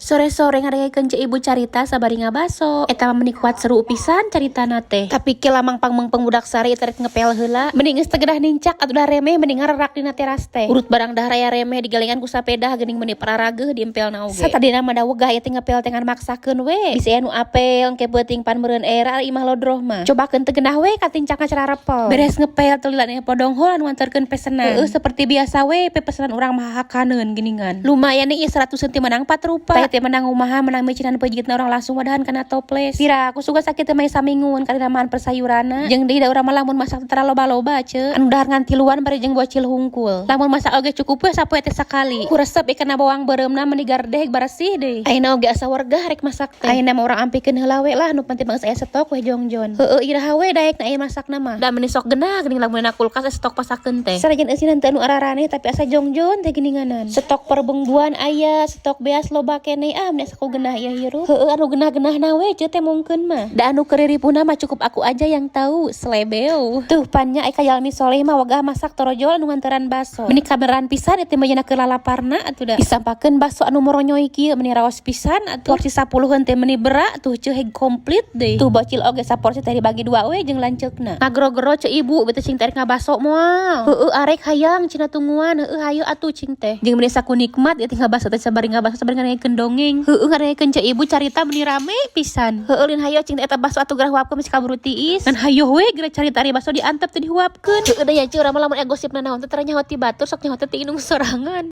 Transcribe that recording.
Sore-sore ngadengekeun Ceu Ibu carita sabari ngabaso. Eta mah meuni kuat seru pisan caritana teh. Tapi ki lamang pangmeungpeung budak sari teh rek ngepel heula. Mending geus teu gedah nincak atuh, da remeh, mending ngarerak dina teras teh. Urut barang dahar aya remeh, digalengan ku sapeda geuning, meuni pararageuh diempelna oge. Satadina mah da wegah ieu teh ngepel teh, ngan maksakeun we. Bisi aya nu apel engke peuting, pan meureun era imah lodroh mah. Cobakeun teu genah we katincakna cararepel. Beres ngepel teu lila podonghol anu nganterkeun pesenan. Heueuh, seperti biasa we pesenan urang mah hakaneun geuningan. Lumayan nih ieu 100 teh menang 4 rupa. Teh menang umaha, menang micinan peujitna urang langsung wadahan kana toples. Pira aku suka sakit teh mah samingun karena mahan persayuranna. Jeung deui da urang mah lamun masak teh loba-loba, ce. Anu dahar ngan tiluan bari jeung bocil hungkul. Lamun masak oge cukup we sapoe teh sakali. Ku resep ikan bawang beureumna meuni gardeh bersih deui. Ayeuna oge asa wargah rek masak teh. Ayeuna mah urang ampikeun heula we lah, nu penting mah geus aya stok we jongjon. Heueuh, iraha we daekna aya masakna mah. Da meuni sok genah geuning lamun dina kulkas aya stok pasakeun teh. Sanajan eusinan teu anu araraneh, tapi asa jongjon teh geuninganan. Stok perbumbuan aya, stok beas loba keneh, ah meuni asa ku genah ieu hirup. Heueuh, anu genah-genahna we ce teh mungkeun mah. Da anu keriripuna mah cukup aku aja yang tahu, selebeu. Tuh pan nya ai jalmi soleh mah wegah masak torojol anu nganteran baso. Meuni kabeneran pisan eta mah cenah keur lalaparna atuh da. Disampakeun baso anu moronyoy kieu, meuni raos pisan atuh. Porsi 10 teh meuni berak tuh, ceu, heg komplit deui. Tuh bocil oge saporsi teh dibagi dua we jeung lanceukna. Ngagrogro Ceu Ibu beuteung, "Cing teh rek ngabaso moal?" "Heueuh, arek hayang," cenah, "tungguan." "Heueuh, hayu atuh," cing teh. Jeung meuni saku nikmat ieu teh ngabaso teh, sabari ngabaso sabari ngadengekeun dongeng. Heueuh, ngadengekeun Ceu Ibu carita meuni rame pisan. "Heueuh, lin hayo," cing teh, "eta baso atuh geura huapkeun bisi kaburu tiis." Ngan hayoh we geura carita, ari baso diantep teh dihuapkeun. Heueuh da ya, ceu, urang mah lamun aya gosip nanaon teh tara nyaho ti batur, sok nyaho teh ti indung sorangan.